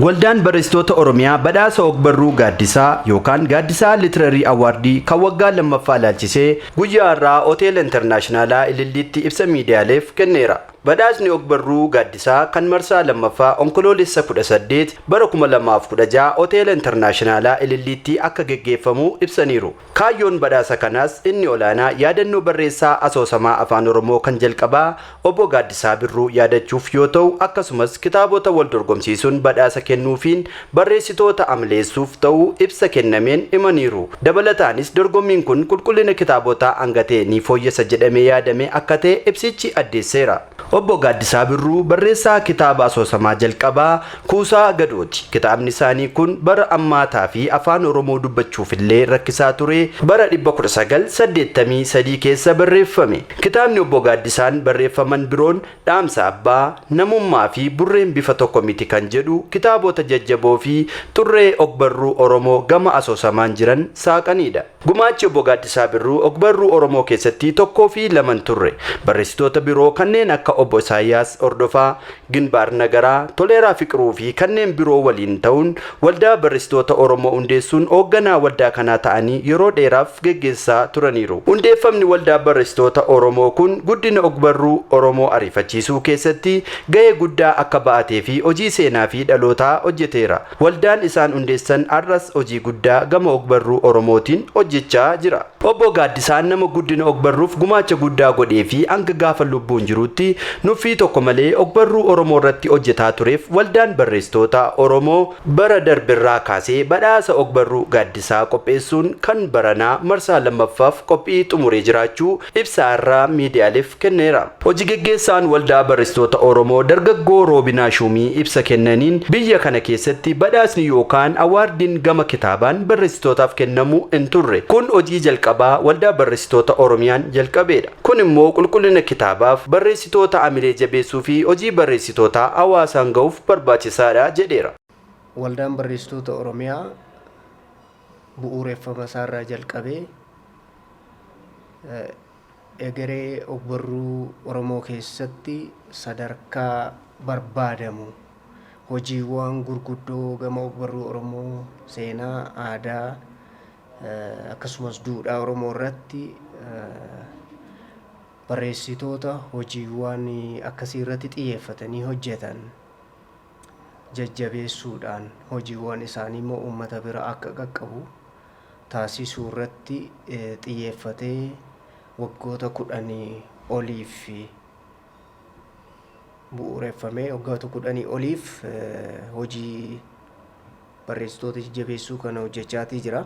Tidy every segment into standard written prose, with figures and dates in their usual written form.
Waldaan Barreessitoota Oromiyaa badhaasa Ogbarruu Gaaddisaa yookaan Gaaddisaa Literary Award kan waggaa lammaffaa ilaalchisee guyyaa har'aa Hoteela Intarnaashinaalaa Ililliitti ibsa miidiyaaleef kenneera. Badhaasni Ogbarruu Gaaddisaa kan marsaa lammaffaa Onkoloolessa 18 bara 2016 Hoteela Intarnaashinaalaa Ililliitti akka geggeeffamu ibsaniiru. Kaayyoon badhaasa kanaas inni olaanaa yaadannoo barreessaa asoosamaa Afaan Oromoo kan jalqabaa Obbo Gaaddisaa Birruu yaadachuuf yoo ta'u, akkasumas kitaabota wal dorgomsiisuun badhaasa kennuufiin barreessitoota amleessuuf ta'uu ibsa kennameen himaniiru. Dabalataanis dorgommiin kun qulqullina kitaabotaa hanga ta'e ni fooyyessa jedhamee yaadame akka ta'e ibsichi addeesseera. Obbo Gaaddisaa Birruu barreessaa kitaaba asoosamaa jalqabaa Kuusaa Gadooti. Kitaabni isaanii kun bara ammaataa fi Afaan Oromoo dubbachuufillee rakkisaa ture bara 1983 keessa barreeffame. Kitaabni Obbo Gaaddisaan barreeffaman biroon Dhaamsa Abbaa, Namummaa fi Burreen Bifa Tokko Miti kan jedhu kitaabota jajjaboo fi xurree ogbarruu Oromoo gama asoosamaan jiran saaqaniidha. Gumaachi Obbo Gaaddisaa Birruu ogbarruu Oromoo keessatti tokkoo fi lama hin turre. Barreessitoota biroo kanneen akka Obbo Isaayyaas Hordofaa, Ginbaar Nagaraa, Toleeraa Fiqiruu fi kanneen biroo waliin ta'uun Waldaa Barreessitoota Oromoo hundeessuun hoogganaa waldaa kanaa ta'anii yeroo dheeraaf geggeessaa turaniiru. Hundeeffamni Waldaa Barreessitoota Oromoo kun guddina ogbarruu Oromoo ariifachiisuu keessatti gahee guddaa akka ba'atee fi hojii seenaa fi dhalootaa hojjeteera. Waldaan isaan hundeessan har'as hojii guddaa gama ogbarruu Oromootiin hojjechaa jira. Obbo Gaaddisaan nama guddina ogbarruuf gumaacha guddaa godhee fi hanga gaafa lubbuun jiruutti nuffii tokko malee ogbarruu Oromoo irratti hojjetaa tureef Waldaan Barreessitoota Oromoo bara darberraa kaasee badhaasa ogbarruu Gaaddisaa qopheessuun kan baranaa marsaa lammaffaaf qophii xumuree jiraachuu ibsa har'a miidiyaaleef kenneera. Hoji geggeessaan Waldaa Barreessitoota Oromoo Dargaggoo Roobinaa Shuumii ibsa kennaniin biyya kana keessatti badhaasni yookaan awaardiin gama kitaabaan barreessitootaaf kennamu hin turre. Kun hojii jalqabaa Waldaa Barreessitoota Oromiyaan jalqabeedha. Kun immoo qulqullina kitaabaaf, barreessitoota amilee jabeessuu fi hojii barreessitootaa hawaasaan gahuuf barbaachisaadha jedheera. Waldaan Barreessitoota Oromiyaa bu'uureffama isaarraa jalqabee egeree ogbarruu Oromoo keessatti sadarkaa barbaadamu hojiiwwan gurguddoo gama ogbarruu Oromoo seenaa, aadaa, akkasumas duudhaa Oromoo irratti barreessitoota hojiiwwan akkasii irratti xiyyeeffatanii hojjetan jajjabeessuudhaan hojiiwwan isaanii immoo uummata bira akka qaqqabu taasisuu irratti xiyyeeffatee waggoota kudhanii oliif bu'uureffamee waggoota kudhanii oliif hojii barreessitoota jajjabeessuu kana hojjechaatii jira.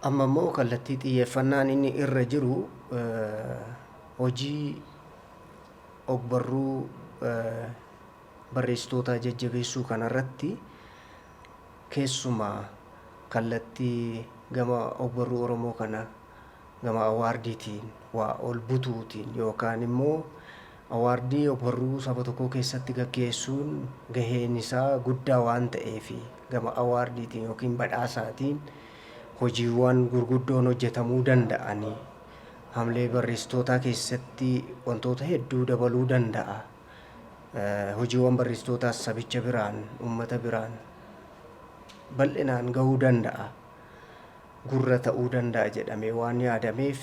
Amma immoo kallattii xiyyeeffannaan inni irra jiru hojii ogbarruu barreessitootaa jajjabeessuu kanarratti keessumaa kallattii gama ogbarruu Oromoo kana gama awaardiitiin waa ol butuutiin yookaan immoo awaardii ogbarruu saba tokkoo keessatti gaggeessuun gaheen isaa guddaa waan ta'eef gama awaardiitiin yookiin badhaasaatiin hojiiwwan gurguddoon hojjetamuu danda'anii hamlee barreessitootaa keessatti wantoota hedduu dabaluu danda'a. Hojiiwwan barreessitootaas sabicha biraan, uummata biraan bal'inaan gahuu danda'a. Gurra ta'uu danda'a jedhamee waan yaadameef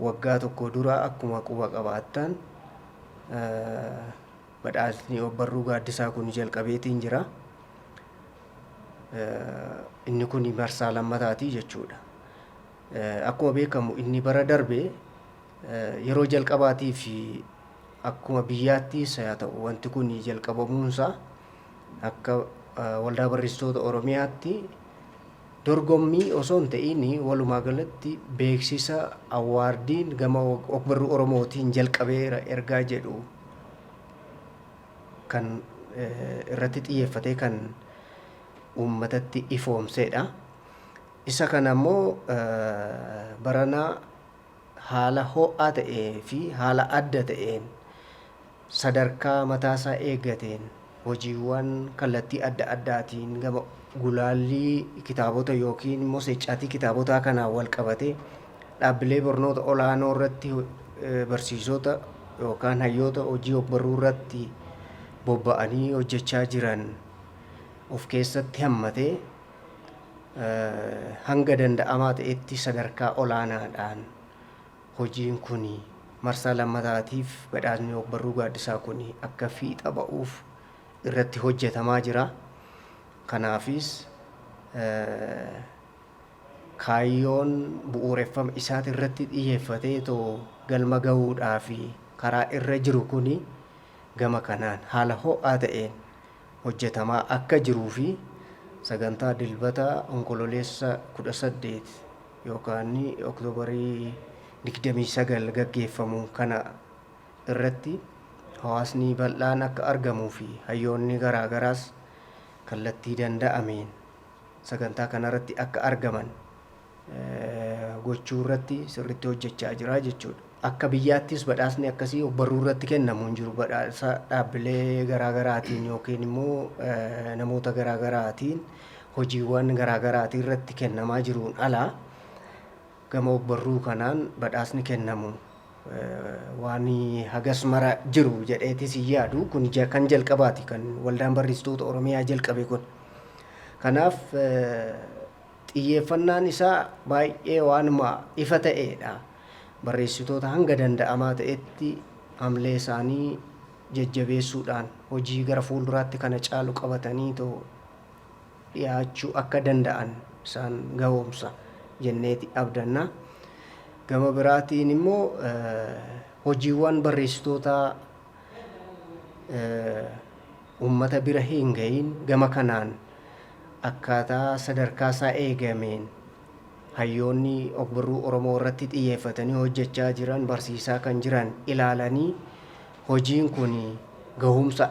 waggaa tokko dura akkuma quba qabaattan badhaasni ogbarruu Gaaddisaa kun jalqabeetiin jira. Inni kun marsaa lammataatii jechuudha. Akkuma beekamu inni bara darbe yeroo jalqabaatiif akkuma biyyaattis haa ta'u wanti kun jalqabamuunsaa akka Waldaa Barreessitoota Oromiyaatti dorgommii osoo hin ta'iin walumaa galatti beeksisa awwaardiin gama ogbarruu Oromootiin jalqabeera ergaa jedhu kan irratti xiyyeeffatee kan uummatatti ifoomseedha. Isa kana immoo barana haala ho'aa ta'ee fi haala adda ta'een sadarkaa mataasaa eeggateen hojiiwwan kallattii adda addaatiin gama gulaallii kitaabota yookiin immoo seeccaatii kitaabotaa kanaan wal qabatee dhaabbilee barnoota olaanoo irratti barsiisota yookaan hayyoota hojii ogbarruu irratti bobba'anii hojjechaa jiran of keessatti hammatee hanga danda'amaa ta'etti sadarkaa olaanaadhaan hojiin kun marsaa lammataatiif badhaasni ogbarruu gaaddisaa kun akka fiixa ba'uuf irratti hojjetamaa jira. Kanaafis kaayyoon bu'uureffama isaati irratti xiyyeeffatee too galma gahuudhaa fi karaa irra jiru kun gama kanaan haala ho'aa ta'een hojjetamaa akka jiruu fi sagantaa Dilbata Onkololeessa 18 yookaan Oktoobarii 29 gaggeeffamu kana irratti hawaasni bal'aan akka argamuu fi hayyoonni garaagaraas kallattii danda'ameen sagantaa kanarratti akka argaman gochuu irratti sirriitti hojjechaa jira jechuudha. Akka biyyaattis badhaasni akkasii ogbarruu irratti kennamu hin jiru. Badhaasa dhaabbilee garaagaraatiin yookiin immoo namoota garaagaraatiin hojiiwwan garaagaraatiin irratti kennamaa jiruun alaa gama ogbarruu kanaan badhaasni kennamu waan hagas mara jiru jedheetis hin yaadu. Kun kan jalqabaati kan Waldaan Barreessitoota Oromiyaa jalqabe kun. Kanaaf xiyyeeffannaan isaa baay'ee waanuma ifa ta'eedha. Barreessitoota hanga danda'amaa ta'etti hamlee isaanii jajjabeessuudhaan hojii gara fuulduraatti kana caalu qabatanii too dhiyaachuu akka danda'an isaan gahoomsa jenneeti abdanna. Gama biraatiin immoo hojiiwwan barreessitootaa uummata bira hin gahin gama kanaan akkaataa sadarkaa isaa eegameen hayyoonni ogbarruu Oromoo irratti xiyyeeffatanii hojjechaa jiran barsiisaa kan jiran ilaalanii hojiin kun gahumsa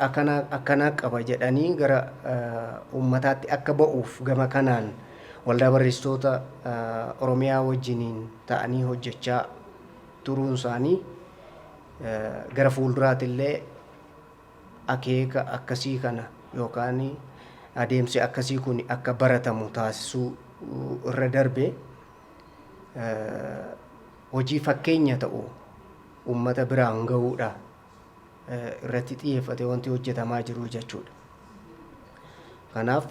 akkanaa qaba jedhanii gara uummataatti akka ba'uuf gama kanaan waldaa barreessitoota Oromiyaa wajjiniin ta'anii hojjechaa turuun isaanii gara fuulduraatti illee akeeka akkasii kana yookaan adeemsi akkasii kun akka baratamu taasisuu irra darbe hojii fakkeenya ta'u uummata biraan gahuudha irratti xiyyeeffate wanti hojjetamaa jiru jechuudha. Kanaaf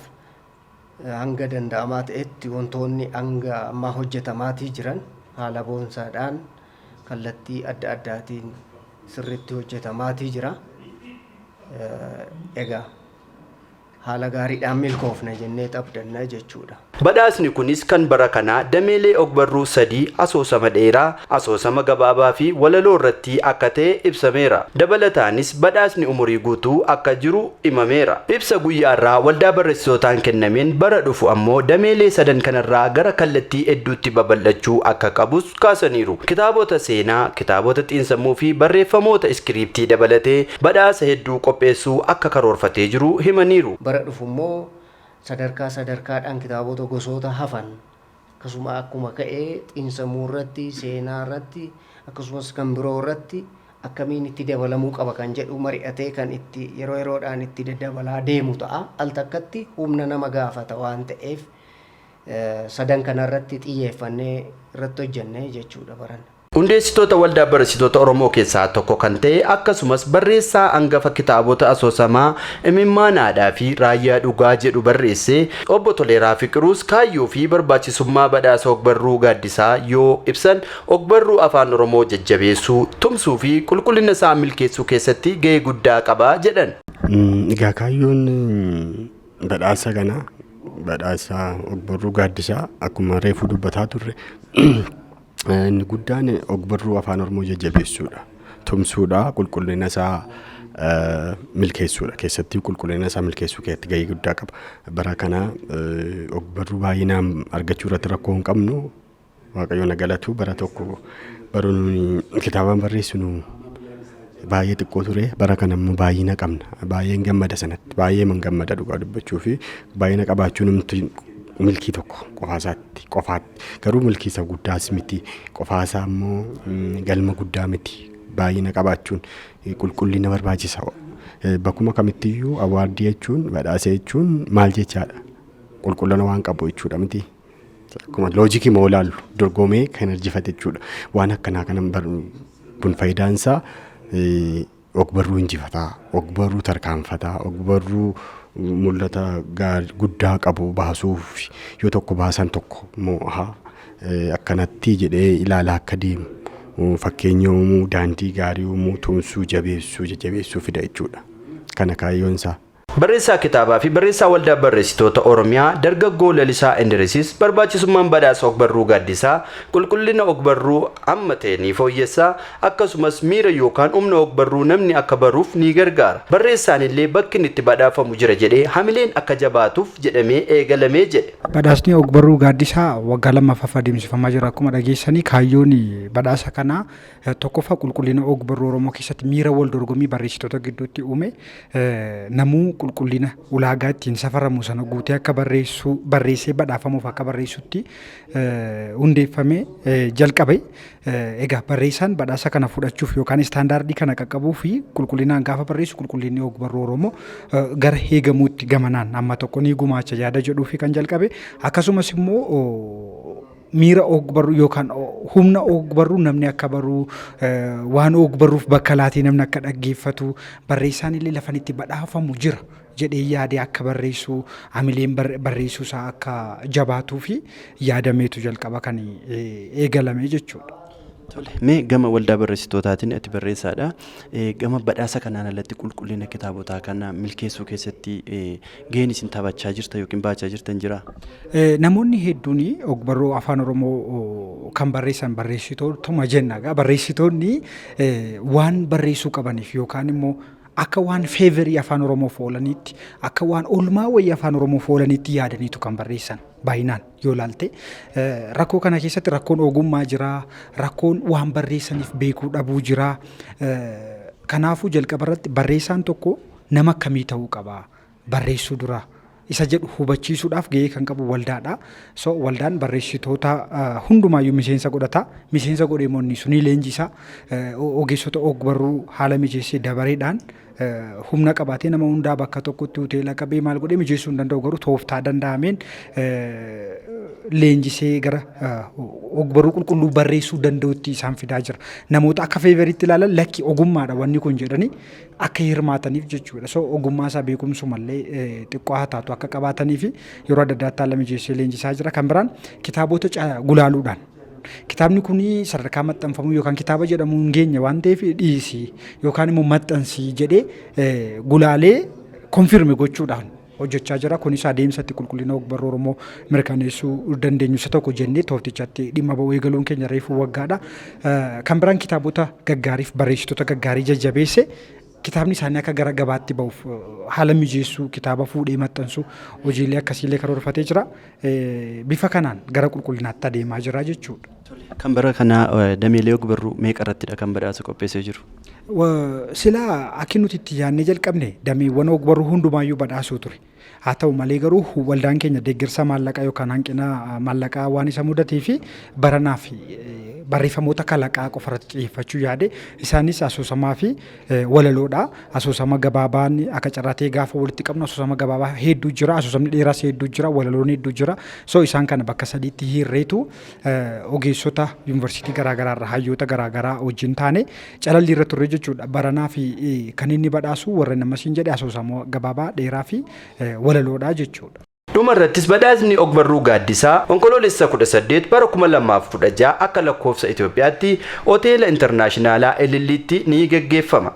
hanga danda'amaa ta'etti wantoonni hanga ammaa hojjetamaatii jiran haala boonsaadhaan kallattii adda addaatiin sirriitti hojjetamaatii jira. Egaa haala gaariidhaan milkoofna jennee abdanna jechuudha. Badhaasni kunis kan bara kanaa dameelee ogbarruu sadii asoosama dheeraa, asoosama gabaabaa fi walaloo irratti akka ta'e ibsameera. Dabalataanis badhaasni umurii guutuu akka jiru himameera. Ibsa guyyaa irraa waldaa barreessitootaan kennameen bara dhufu ammoo dameelee sadan kanarraa gara kallattii hedduutti babal'achuu akka qabus kaasaniiru. Kitaabota seenaa, kitaabota xiinsammuu fi barreeffamoota iskiriiptii dabalatee badhaasa hedduu qopheessuu akka karoorfatee jiru himaniiru. Bara dhufu immoo sadarkaa sadarkaadhaan kitaabota gosoota hafan akkasuma akkuma ka'ee xiinsammuu irratti, seenaa irratti, akkasumas kan biroo irratti akkamiin itti dabalamuu qaba kan jedhu mari'atee kan itti yeroo yeroodhaan itti daddabalaa deemu ta'a. Al takkatti humna nama gaafata waan ta'eef sadan kanarratti xiyyeeffannee irratti hojjennee jechuudha baran. Hundeessitoota waldaa barreessitoota Oromoo keessaa tokko kan ta'e akkasumas barreessaa hangafa kitaabota asoosamaa Imimmaan Haadhaa fi Raayyaa Dhugaa jedhu barreesse obbo Toleeraa Fiqiruus kaayyoo fi barbaachisummaa badhaasa ogbarruu gaaddisaa yoo ibsan ogbarruu afaan Oromoo jajjabeessuu, tumsuu fi qulqullina isaa milkeessuu keessatti gahee guddaa qaba jedhan. Egaa kaayyoon badhaasa kanaa, badhaasa ogbarruu gaaddisaa, akkuma reefuu dubbataa turre, inni guddaan ogbarruu afaan Oromoo jajjabeessuudha. Tumsuudha, qulqullina isaa milkeessuudha. Keessattuu qulqullina isaa milkeessuu keessatti gahee guddaa qaba. Bara kana ogbarruu baay'inaan argachuu irratti rakkoo hin qabnu. Waaqayyoon galatu, bara tokko bara nuyi kitaaba barreessinu baay'ee xiqqoo ture. Bara kana immoo baay'ina qabna. Baay'een gammada sanatti. Baay'ee man gammada dhugaa dubbachuu fi baay'ina qabaachuun nuti milkii tokko qofaasaatti qofaatti, garuu milkii isa guddaas miti, qofaasaa immoo galma guddaa miti. Baay'ina qabaachuun qulqullina barbaachisa. Bakkuma kamittiyyuu award jechuun, badhaasa jechuun maal jechaadha? Qulqullina waan qabu jechuudha miti? Akkuma logic moo ilaallu dorgomee kan injifate jechuudha. Waan akkanaa kana kun faayidaan isaa Ogbarruu injifataa, ogbarruu tarkaanfataa, ogbarruu mul'ata guddaa qabu baasuuf yoo tokko baasan tokko immoo akkanatti jedhee ilaalaa akka deemu fakkeenya uumuu, daandii gaarii uumuu, tumsuu, jabeessuu, jajjabeessuu fida jechuudha. Kana kaayyoon isaa. Barreessaa kitaabaa fi barreessaa Waldaa Barreessitoota Oromiyaa Dargaggoo Lalisaa Indirisis barbaachisummaan badhaasa ogbarruu Gaaddisaa qulqullina ogbarruu amma ta'e ni fooyyessa, akkasumas miira yookaan humna ogbarruu namni akka baruuf ni gargaara. Barreessaan illee bakki inni itti badhaafamu jira jedhee hamileen akka jabaatuuf jedhamee eegalamee jedhe. Badhaasni ogbarruu Gaaddisaa waggaa lammaffaaf adeemsifamaa jira. Akkuma dhageessanii, kaayyoon badhaasa kanaa tokkoffaa qulqullina ogbarruu Oromoo keessatti miira wal dorgommii barreessitoota gidduutti uume, namuu qulqullina ulaagaa ittiin safaramu sana guutee akka barreessu, barreessee badhaafamuuf akka barreessutti hundeeffamee jalqabe. Egaa barreessaan badhaasa kana fudhachuuf yookaan istaandaardii kana qaqqabuu fi qulqullinaan gaafa barreessu, qulqullinni ogbarruu Oromoo gara eegamuutti gamanaan amma tokko ni gumaacha yaada jedhuu fi kan jalqabe. Akkasumas immoo miira ogbarruu yookaan humna ogbarruu namni akka baruu, waan ogbarruuf bakka laatee namni akka dhaggeeffatu, barreessaan illee lafan itti badhaafamu jira jedhee yaadee akka barreessu, hamileen barreessuu isaa akka jabaatuu fi yaadameetu jalqaba kan eegalame jechuudha. Tole, mee gama waldaa barreessitootaatiin ati barreessaadha. Gama badhaasa kanaan alatti qulqullina kitaabotaa kana milkeessuu keessatti gaheen isin taphachaa jirtan yookiin baachaa jirtan jira? Namoonni hedduun ogbarruu Afaan Oromoo kan barreessan barreessitootuma jenna. Barreessitoonni waan barreessuu qabaniif yookaan immoo akka waan favorii Afaan Oromoof oolaniitti, akka waan oolmaa wayii Afaan Oromoof oolaniitti yaadaniitu kan barreessan baay'inaan yoo ilaalte. Rakkoo kana keessatti rakkoon ogummaa jira, rakkoon waan barreessaniif beekuu dhabuu jira. Kanaafuu jalqaba irratti barreessaan tokko nama akkamii ta'uu qaba barreessuu dura isa jedhu hubachiisuudhaaf gahee kan qabu waldaadha. So waldaan barreessitoota hundumaayyuu miseensa godhata. Miseensa godhee immoo inni sunii leenjisa. Ogeessota ogbarruu haala mijeessee dabareedhaan humna qabaatee nama hundaa bakka tokkotti hoteela qabee maal godhee mijeessuu hin danda'u, garuu tooftaa danda'ameen leenjisee gara ogbarruu qulqulluu barreessuu danda'utti isaan fidaa jira. Namoota akka favoriitti ilaalan, lakki, ogummaadha wanni kun jedhanii akka hirmaataniif jechuudha. So ogummaa isaa beekumsumallee xiqqoo haa taatu akka qabaatanii fi yeroo adda addaatti haala mijeessee leenjisaa jira. Kan biraan kitaabota gulaaluudhaan, kitaabni kun sadarkaa maxxanfamuu yookaan kitaaba jedhamuu hin geenye waan ta'eef dhiisii yookaan immoo maxxansii jedhee gulaalee confirm gochuudhaan hojjechaa jira. Kunis adeemsa itti qulqullina ogbarruu Oromoo mirkaneessuu dandeenyu isa tokko jennee tooftichatti dhimma ba'uu eegaluun keenya reefuu waggaadha. Kan biraan kitaabota gaggaariif barreessitoota gaggaarii jajjabeesse kitaabni isaanii akka gara gabaatti ba'uuf haala mijeessuu, kitaaba fuudhee maxxansuu, hojiilee akkasiillee karoorfatee jira. Bifa kanaan gara qulqullinaatti adeemaa jira jechuudha. Kan bara kanaa dameelee ogbarruu meeqa irrattidha kan badhaasa qopheessee jiru? Silaa akki nuti itti yaadnee jalqabne dameewwan ogbarruu hundumaayyuu badhaasuu ture. Haa ta'u malee garuu waldaan keenya deeggarsa maallaqaa yookaan hanqina maallaqaa waan isa mudatee fi baranaaf barreeffamoota kalaqaa qofa irratti xiyyeeffachuu yaade. Isaanis asoosamaa fi walaloodha. Asoosama gabaabaan akka carraatee gaafa walitti qabnu asoosama gabaabaa hedduu jira, asoosamni dheeraas hedduu jira, walaloon hedduu jira. So isaan kana bakka sadiitti hiirreetu ogeessota yuunivarsiitii garaagaraa irraa, hayyoota garaagaraa wajjin taane calallii irra turre jechuudha. Baranaa fi kan inni badhaasu warra nama siin jedhe asoosama gabaabaa, dheeraa fi walaloodha jechuudha. Dhuma irrattis badhaasni ogbarruu Gaaddisaa Onkoloolessa 18 bara 2016 akka lakkoofsa Itoophiyaatti Hoteela Intarnaashinaalaa Ililliitti ni geggeeffama.